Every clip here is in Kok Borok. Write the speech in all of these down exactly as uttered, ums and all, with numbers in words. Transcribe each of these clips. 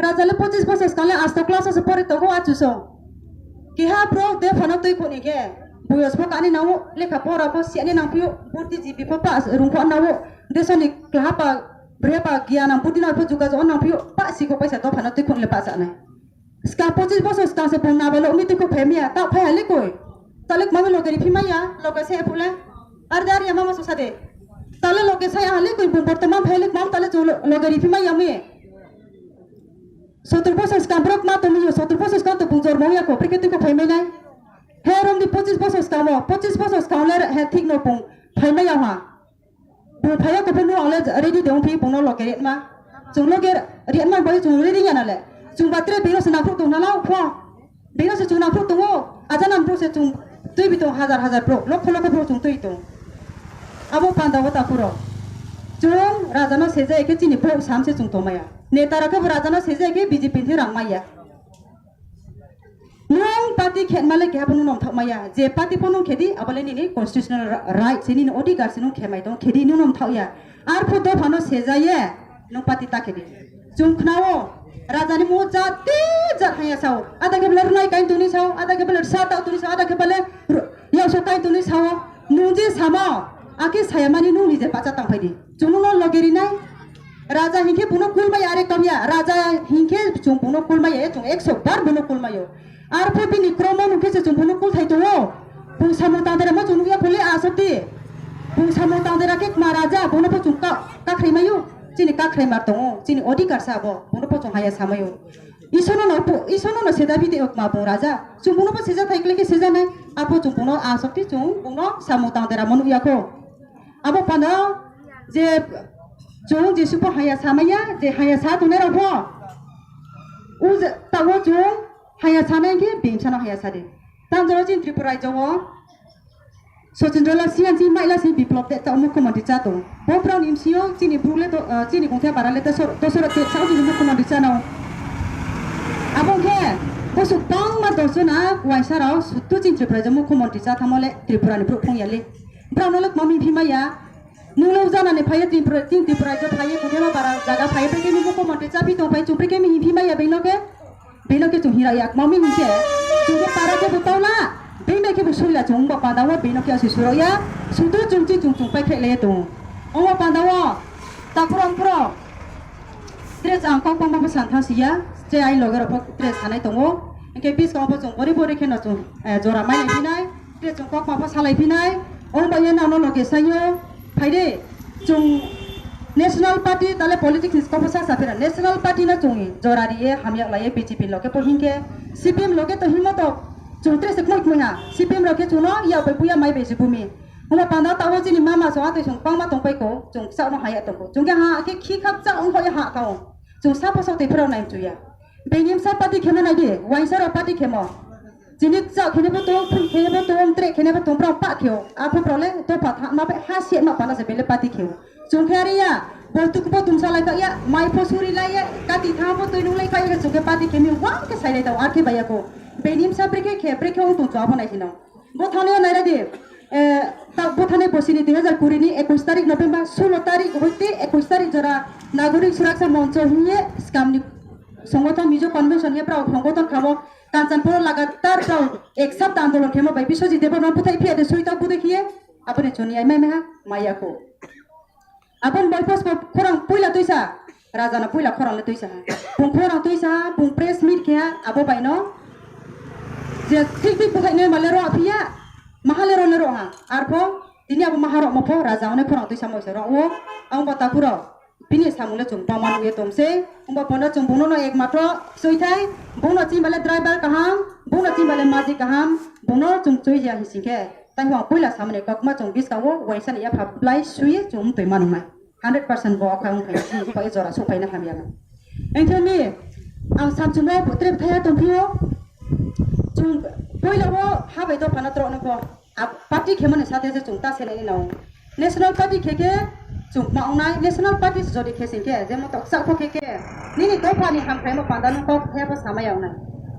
Raja le pochis bosor skang le asto class o se pori tongo achuso. Keha bro de phano twi khoni khe. Boyos pho kani nango, lekha pora pho siani nang phio, burti jibi pho pa rung pho nango. Desoni klaha pa, bre pa, giyan ang burti nang pho juga jo nang phio, pa siko paisa do phano twi khoni le pa sa nai. Skang pochis bosor skang se bung nabalo umi twi khok phai maya, ta phai hali koi. Talik mami logeri phimaya, loge se phule. Ar dar ya mama susade. Tale loge saya hali koi bung bortoman phai lik mam tale chu logeri phimaya mi. Sotur bosor skang borok ma tongmio, sotur bosor skang to bung jormo ya ko, prekhe twi ko phai mai nai. He rom di pochis bosor skang mo, pochis bosor skang le he thik no bung phai mai ya ha. Bung phai ya ko phunu ale ready de ong phi bung no loge ret ma. Chung loge ret ma bai chung ready ya na le. Chung batre biro se na phuk tong na lau pho. Bino se chwng nangphru tongo, aja nangphru se chwng twi bi tong hajar hajar bro, lokho lokho bro chwng twi tong. Abo panda o takhuro. Chwng raja no sejai khe chini bro sam se chwng tongmaya. Neta rok khe bo raja no sejai khe B J P ni rang maya. Nwng party khet male keha phano nwng thok maya. Je party phano nwng khedi, abole nini constitutional ri-, right se, nini odhikar se nwng khemai tong, khedi nwng nwng thok ya. Arphu dophano sejaye, nwng party ta khedi. Chwng khnao, rajani mo jat te jat haya sao. Ada khe bwle rwnai kain tuni sao, ada khe bwle sa tao tuni sao, ada khe bwle ru-, yauso kain tuni sao. Nwng je samo, akhe saya mani nwng nije pacha tang phaidi. Chwng nwng no loge rinai. Raja hinkhe buno kulmaya are kamya. Raja hinkhe chwng buno kulmaya, chwng ekso bar buno kulmayo. Arphuh bini kromo nukhe se chwng buno kulthai tongo. Bung samung tangdera mo chwng nukya phole aswkdi. Bung samung tangdera khe kma raja, bono bo chwng ka-, kakhrai mayo. Chini kakhrai mar tongo, chini odhikar sa abo, bono bo chwng haya samayo. Isono no po-, isono no seda bide o kma bung raja. Chwng bono bo seja thai kle khe seja nai. Abo chwng bono aswkdi chwng bono samung tangdera mo nukya kho. Abo pano je chwng Jisu bo haya samaya, je haya sa tongnai rok bo. O je, tawo chwng haya sanai khe bini bwsano haya sadi. Tamjoro chini Tripura rajyo o Sachin Rola siyan si maila si biplop de ta mukhyamantri cha tong. Bo brao ni M C O chini buk le do, ah, chini gongthya bara le dosor, dosor te sa chini mukhyamantri cha nao. Abo khe bosuk bangma dos jona waisa rao sutto chini Tripura rajyo mukhyamantri cha thamo le Tripura ni brouh phung ya le. Brao no le kma mi phi maya. Nung le jana ni phai Tripura, chini Tripura rajyo phai, kungthema bara jaga phai, prekhe mi mukhyamantri cha phi tong phai, chung prekhe mi hi phi maya bini no khe. Bino khe chwng hira yak mami hinkhe chwng khe para khe bo tawla, bini bai khe bo suila chwng wngba pada o bino khe asi suro ya, sudu chwng chi chwng chwng pai khe le tongo. Omo pada o takhurok phuro dress ang kok bangma bo san thang si ya, che ai loge rok bo dress sanai tongo. Hinkhe biskang bo chwng bori bori khe no chwng, eh, jora mai nai phinai. Tei chwng kokma pho salai phinai, omo bai nang no loge sayo, phaide, chwng National Party tale politics ni kokma sa sa phira, National Party no chwng jora riye hamyak laiye B J P loge po hinkhe, C P M loge to himo to, chwng tre se kmoi kmoi ha, C P M loge chwng no ya bai buya mai bai se bumi. Huma panda tabo chini mama so atwi chwng bangma tong pai ko, chwng sa no haya tong ko, chwng khe ha khe khi khak cha ong hoi ha ka ong, chwng sa pho sa twi phira nai chuya. Bini sa party khemo nai di, waisa rok party khemo. Chini chak khene bo tong, phun khene bo tong, tre khene bo tong, brao pa kheo. Apho brao le to pa tha, ma pe ha se ma pa na se bele pati kheo. Chung khe ari ya, bo tuk bo tum sa lai ka ya, mai pho suri lai ya, kati tha bo tui nung lai ka ya, chung khe pati khemi wang khe sai lai tao, ar khe bai ya ko. Bini sa bre khe khe, bre khe ung tung chwa bo nai hino. Bo thani o nai ra di, eh, ta bo thani bo sini dui hajar kuri ni ekush tarik November, sulo tarik hoite ekush tarik jora Nagorik Suraksha Moncho hiye skam ni songothon Mizo Convention hiye brao songothon khamo. Kanchanpur lagatar tong ek sapta andolon khemo bai Biswajit Debbarma buthai phiya de suita budai khiye aboni chuni ai mai meha maya ko. Abon bai pos khorang puila tuisa, raja na puila khorang le tuisa ha. Bung khorang tuisa ha, bung press meet khe ha, abo bai no. Je thik thik buthai ne male ro phiya, mahale ro ne ro ha. Arpho tini abo maharok mopho raja hone khorang tuisa moisa ro wo, ang ba takhuro. Bini samung le chwng bama nugwi tong se, wngba bono chwng bono no ekmatro swi thai, bono chini bale driver kaham, bono chini bale maji kaham, bono chwng chwi ya hising khe, tai hwng puila samani kokma chwng biska o waisa ni yapha blai swi chwng twi manu nai. Hundred percent bo okha wng phai chini pai jora so phai na hamya na. Engtheni ang samchung no putre thaya tong phio, chwng puila o habai do phana tro no ko. Ab-, party khemani sate se chwng ta senai nao. National party khe khe chwng ma wngnai, national party jodi khe sing khe, jemon tok chak kho khe khe, nini dopha ni hamkrai mo panda no kok the bo samai wngnai.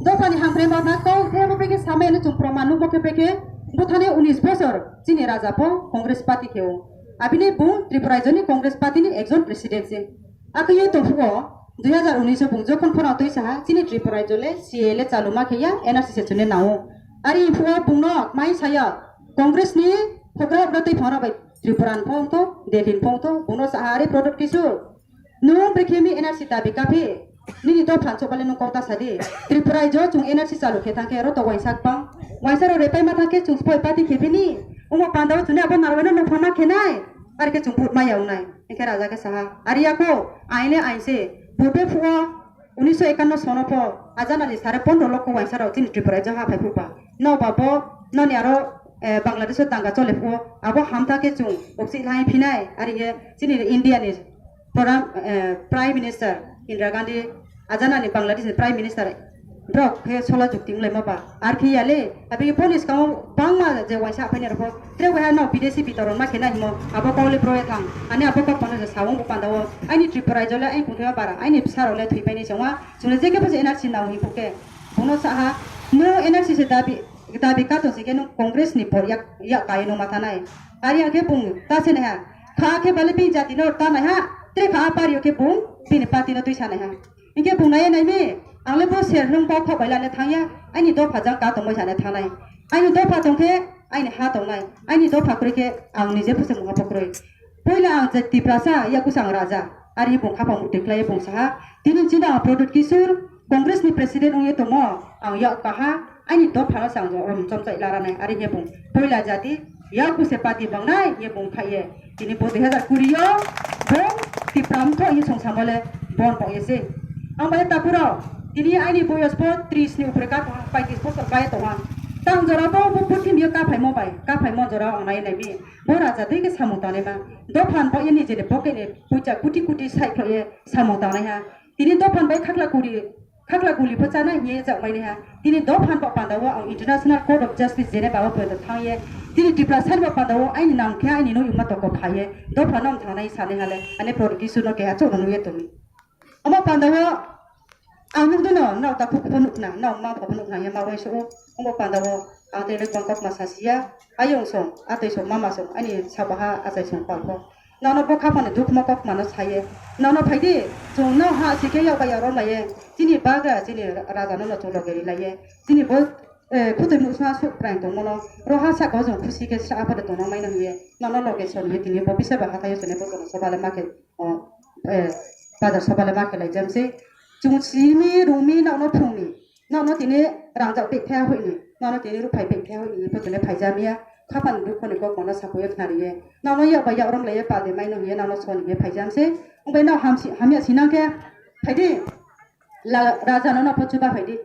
Dopha ni hamkrai mo na kok the bo khe samai no chwng proman no bo khe khe, bo thani unis bosor chini raja pho Congress party khe o. Abini bo Tripura rajyo ni Congress party ni ekjon president se. Akhe yo to phuo, Dui hazar unis o bung jokhon phano twi saha, chini Tripura rajyo le C A A le chaluma khe ya, N R C se chwngno nao. Ari phuo bungno mai saya, Congress ni phogra phogra twi phano bai Tripura ni phone to, Delhi ni phone to, bungno saha ari product kisu. Nung brekhe mi N R C dabi kaphi, nini dopha chobale nung kok ta sadi. Tripura rajyo chwng N R C chalu khe thang khe aro to waisa bang. Waisa ro repai ma thang khe chwng sphoi party khe phini. Omo panda o chwngni abo narwai no nung phano khe nai. Ari khe chwng vote ma ya wngnai. Hinkhe raja khe saha, "Ari ya kho, ain le ain se, purbe phuo unis sho ekanno sono pho, ajanali sare pondro lokho waisa rok chini Tripura rajyo ha phai phukba. No ba bo, noni aro, eh, Bangladesh o danga chole phuo, abo hamtha khe chwng oksi lai phinai, ari ye chini India ni Pradhan, eh, Prime Minister Indira Gandhi, ajanani Bangladesh ni Prime Minister, borok khe sola jukti wnglaima ba, ar khe ya le, abi police kamo bangma je waisa aphaini rokho, tre wai no bidesi bitoron ma khe nai himo, abo kok le proya thang, ani abo kok pano je sawung bo panda o, aini Tripura rajyo le aini kungthima bara, aini bwsa rok le thwi paini chongma, chwngno je khe bo je N R C nao hi phuke, bono saha, no N R C se dabi, dabi kato se khe no Congress ni por yak, yak kai no ma thanai, ari ya khe bung ta se nai ha, kha khe bale bini jati no ta nai ha, tre kha a pari o khe bung bini party no twi sa nai ha. Hinkhe bung nai nai mi, ang le bo ser hlung bok phok bai lani thang ya, aini dopha jang ka tongbai sani thang nai. Aini dopha tong khe, aini ha tong nai. Aini dopha kwrwi khe, ang nije phusa mungha pho kwrwi. Puila ang je Tiprasa, yakusa ang raja. Ari bung khaphang mukti khlai bung saha, tini chini ang Pradyut Kishore, Congress ni president wngwi tongo, ang yak kaha, aini dopha no se ang rom chomchai lara nai. Ari hiya bung puila jati, Yaku se party bangnai ye bung phai ye. Tini bo dui hazar kuri o bung Tipra mtho ye song samole bon pok ye se. Ang bai tapuro tini aini boyos po tris ni upre ka tong, paitris bosor bai tong. Tang jora bo bo puthim yo ka phai mo bai, ka phai mo jora ang nai nai mi. Bo raja dui ke samung tanai ma. Dophan bo ye ni jene poke ni pucha kuti kuti sai kho ye samung tanai ha. Tini dophan bai khakla kuri Khakla guli pho chana hiye jak mai ha. Tini dophan bo panda o ang International Court of Justice Geneva o pwendo thang ye. Tini Tiprasa ni bo panda o aini nang khe aini nung yuma toko phai ye. Dophan no thang nai sanai hale. Ani Pradyut Kishore no keha chok no nung ye tong. Omo panda o ang nuk dino, nao ta khuk pho nuk na, nao ma pho nuk na ye ma wai so o. Omo panda o ang tele bang kok ma sa sia. Ayong song, atoi song, mama song, ani sabaha achai song pal pho. Nono bo khaphani dukma kokmano saye. Nono phaidi, chwng no ha sikhe yak bai yak romlaiye. Chini bagra, chini raja nono chwng loge rilaye. Chini bo, eh, khutui musa suk praing tongmano. Roha saka o chwng khusi khe sa aphano tongna maino hiye. Nono loge soniye tini bo bisa ba hathai o sone bo kono sobale makhe, o, eh, bazar sobale makhe laijam se. Chwng simi rumi nono phungni. Nono tini rangjak pek phaya hoini, nono tini ruphai pek phaya hoini, bo tini phaijamiya, khapan dukhoni kok bono sakuya khnariye. Nono yak bai yak romlaiye pal de maino hiye, nono soni hiye phaijam se. Wngbai no hamsi, hamya sinang khe phaidi, la, raja nono pho chuba phaidi.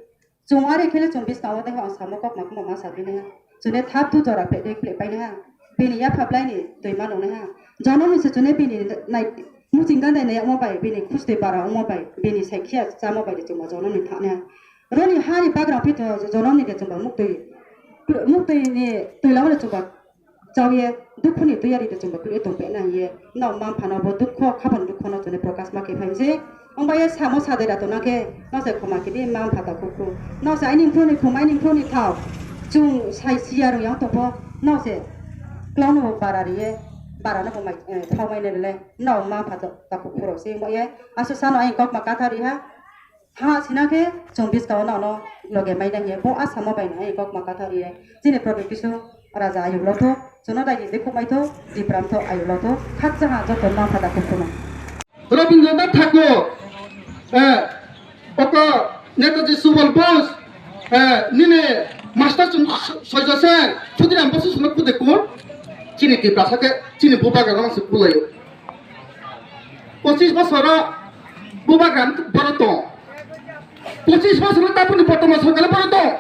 Chwng are khele chwng biskango tei ang samo kok ma kuma ma sabini ha. Chwne thap tu jora pek de pek paini ha. Bini yapha blaini twi ma nongnai ha. Jonom ni se chwne bini nai muching gandai nai omo bai, bini khustwi bara omo bai, bini sai khiya chamo bai de chwngma jonom ni thani ha. Roni hani bagrang phi to jonom ni de chwngba muktwi, muktwi ni twi lamani chwngba chawye, dukhu ni twi ari de chwngba kwlwi tong pena hiye. Nao mma mpha no bo dukho, khapan dukho no chwngni prokash ma khe phaimse. Wngba ye samo sadai da tona khe, nao se khoma khe di mma mpha ta khukhu. Nao se aini mphru ni khum, aini mphru ni thao. Chwng sai siya rung yang tongpho, nao se klau no bara riye, bara no bo mai, eh, thao mai ne le. Nao mma mpha ta khukhu rok se wngba ye. Aso sano aini kok ma katha ri ha. Ha sina khe chwng biskang no ano loge mai nang ye bo asamo bai nai kok ma kathar ye chini Pradyut Kishore raja ayuk lo tho chwngno dai ni dei khumai tho Tipra mtho ayuk lo tho khakcha ha joto ma phada khum khum. Rabindranath Thakur, eh, oko Netaji Subal Bose, eh, nini master chwng soijo se chudri am bosu sumna kude kur chini Tipra sake chini bubagra rang se kulayo. Pochis bosoro bubagra borok tong. Pochis bosoro tapuni bottoman sorkar borok tong.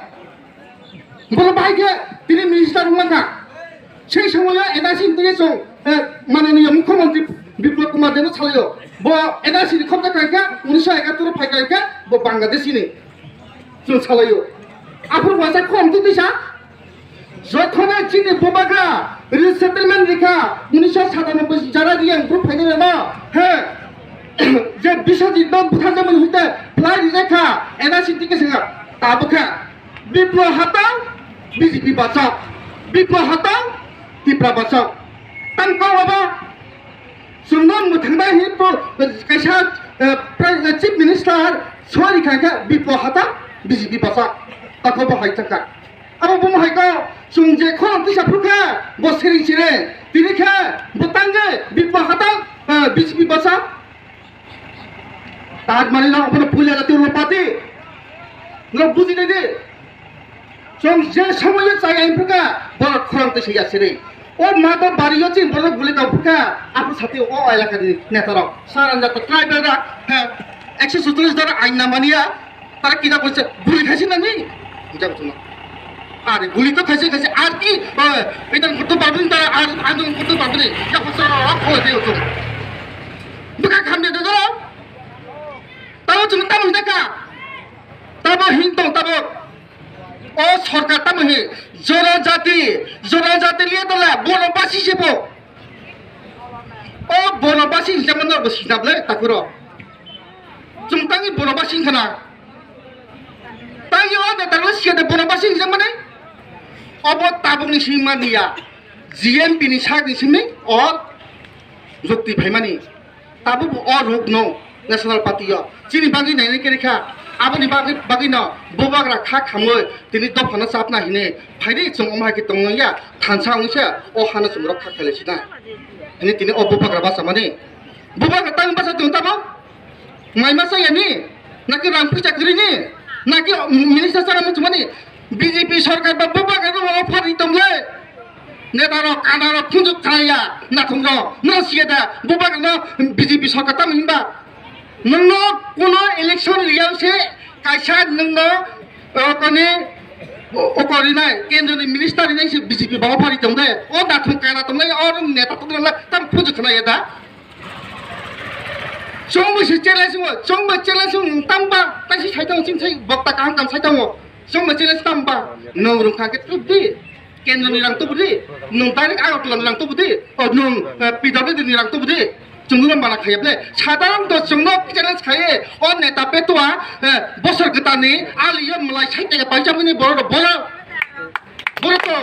Borok bahai khe tini minister wngma kha. Sei somoyo N R C ni tini chwng, eh, mananiya mukhyamantri Biplab Kumar Debno salaio. Bo N R C ni khobja khai kha unisho egatur phai khai kha bo Bangladeshi ni. Chwng salaio. Aphuru waisa khom tu tisa. Jokhone chini bubagra resettlement rikha, unisho satanoboi jara riyang group phaini rema, he, je Biswajit no butharjakmani hwnkhe phlai rijak kha, N R C tike sengha, tabukha, Biplo hatang, B J P bachao, Biplo hatang, Tipra bachao, tang kau aba, chwngno mwthangna hi po, kaisa Eh, Prime, eh, Chief Minister sori kha khe Biplo Hatak B J P basa. Tako bo hai chakha. Abo bo hai ko, chwng je khorang tisa phru kha, bo siring siring. Tini khe bo tangwi Biplo Hatak, eh, B J P basa. Tar mani no obono puila jati ulo pati. No buji nai di. Chwng je somoyo chaya wngphru kha, borok khorang twi swi ya siri. O ma to bari yo chini borok guli tong phru kha, aphru sati o elaka ni neta rok. Saran jata tribal ra, ha, ekso sutulis dara ain na mania, tara kita kurse guli khaisi na ni? Kita kutu na. Are guli to khaisi khaisi, ar ki, eh, itan kutu babun tara, ar, ar kutu babun, ya kutu rok ko de utu. Buka khamne de do. Tabo chwng tamo hwnjakha. Tabo hintong tabo. O sorkar tamo hi jonojati, jonojati liya dola bono basi sebo. O bono basi hinjak mano bo sinap le takuro. Chwng tangi bono basi hinkhana. Tangi o de tanglo siya de bono basi hinjak mane. Obo tabukni singma niya. G M P ni sakni simi o jukti phaimani. Tabuk bo o ruk no National Party o. Chini bagwi nainai khe rikha. Aboni bagwi, bagwi no bubagra kha khamwi tini dophano chapna hini. Phaidi chwng omo hai khe tongno ya thansa wngse o hano chwng rok kha khailai sina. Hini tini o bubagra basa mani. Bubagra tang basa tong tabo? Mai masa ya ni? Naki rang puja kri ni? Naki minister sana muchumani? B J P sorkar ba bubagra no offer ni tongle. Neta rok, kana rok, khunjuk khanaya, nathum rok, no siya da, bubagra no B J P sorkar tam himba. Nungno kuno election riyao se kaisa nungno, o, koni, o, o, korinai, kendro ni minister rinai se B J P ba offer ni tongle. O nathum kana tongle, o neta tongle, tam khunjuk khanaya da. Chongmose challenge mo, chongmo challenge mo tamba, taisi sai tongo, chini sai bokta kaham kaham sai tongo. Chongmo challenge tamba, nong rung kha khe tubdi, kendro ni rang tubdi, nong direct Agartala ni rang tubdi, o nong, eh, P W D ni rang tubdi. Chwng no mana khaya ble, sadharon to chwng no challenge khaye, o neta petua, eh, bosor gwtani, ali yo mlai sai tege paisa mini borok, borok. Borok to.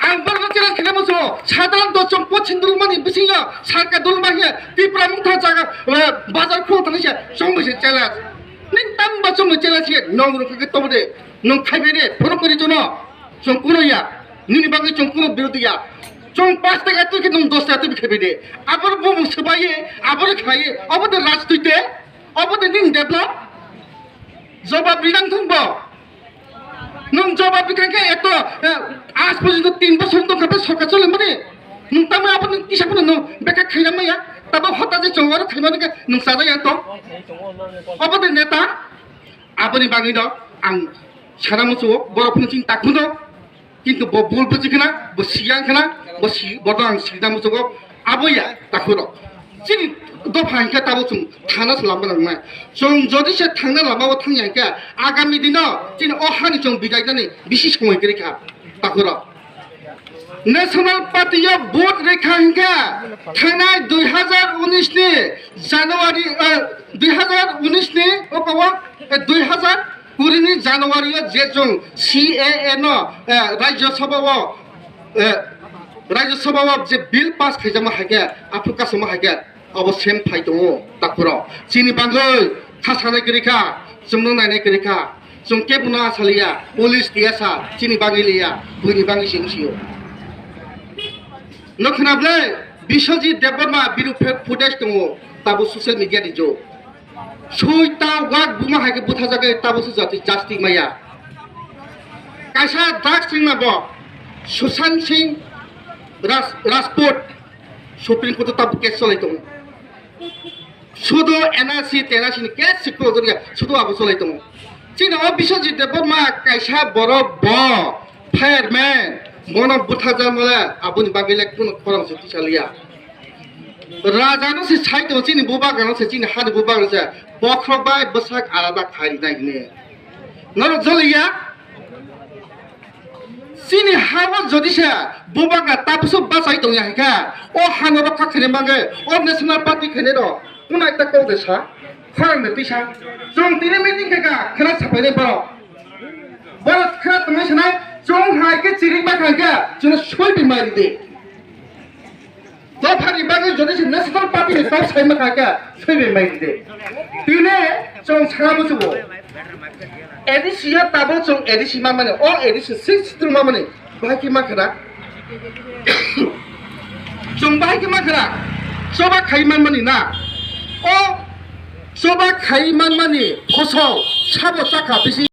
Ang borok no challenge khaina muchungo. Sadharon to chwng pochin dulmani bisingo sarkar dulma hiya Tipra Motha jaga, eh, bazar khultani se chwng bisi challenge. Ning tamba chwng challenge hiya nong rok khe tobo de. Nong khai bai de. Phone kori jono. Chwng kuno ya. Nini bagwi chwng kuno birodhi ya. Chwng pash taka twi khe nong dos taka twi khai bai de. Abor bo swbai ye, abor khai ye. Obo de rajniti te. Obo de ning develop. Jawab rinang thung bo. Nwng jawab rikha khe eto, eh, aaj porjonto tin bosor wng tongkha, bw sorkar choli mani. Nwng tamo abo nwng kisa phano nwng bekha khaina maya, tamo hota je chongo aro khaimani khe nwng chajak ya to. Obo de neta, aboni bagwi no ang sana muchungo, borok phano chini takhuno. Kintu bo bul buji khna, bo siyang khna, bo si, bo dang sida muchungo, abo ya, takhuro. Chini dopha hinkhe tabo chwng thana se lama nangnai. Chwng jodi se thangna lama o thangya hinkhe, agami dino chini o hani chwng bidai nani bisi somoi kwrwi kha, takhuro. National Party o vote rikha hinkhe, thangnai dui hazar unis ni January, eh, dui hazar unis ni, o, o, eh, dui hazar Kurini January o je chwng C A A no, eh, Rajya Sabha o, eh, Rajya Sabha o je bill pass khaijakma hai khe, aphuru kasama hai khe, abo same phai tongo, takhuro. Chini bagwi kha sanai kwrwi kha, chwngno nainai kwrwi kha, chwng kebo no asaliya, police tiyasa, chini bagwi liya, buini bagwi se wngsiyo. No khna ble, Biswajit Debbarma biru phe-, footage tongo, tabo social media ni jok. Sui ta wak buma hai khe buthajagwi tabo se jati justice maya. Kaisa drugs ringma bo Sushant Singh Raj-, Rajput Supreme Court o tabo case cholai tongo. Sudo N R C, T N R C ni case se close ya, sudo abo cholai tongo. Chini o Biswajit Debbarma kaisa borok bo fireman, bono buthajak mole aboni bagwi le kuno khorang se tisaliya. Raja no se sai tongo, chini bubagra no se, chini hani bubagra no se, bokhorok bai bwsak alada khai rinai hwnwi. Norok joliya? Chini ha o jodi se bubagra tabukso bachai tongya hai kha, o hano rokha khaina bagwi, o National Party khainai rok, kunu ekta kok de sa, khorang de tisa. Chwng tini meeting khe kha, khwna sapai nai borok. Borok khwna tongwi sanai, chwng hai khe chiring bakha khe, chwngno soi bai mai ridi. O phani bagwi jodi se national party ni tok sai ma kha kha, sai bai mai de. Tine chong sanga bo chubo. A D C ya tabo chong A D C man mani, o A D C six tu man mani, bahai ki ma khara. Chong bahai ki ma khara. Choba khai man mani na. O choba khai man mani, khosol, sabo chakha bisi.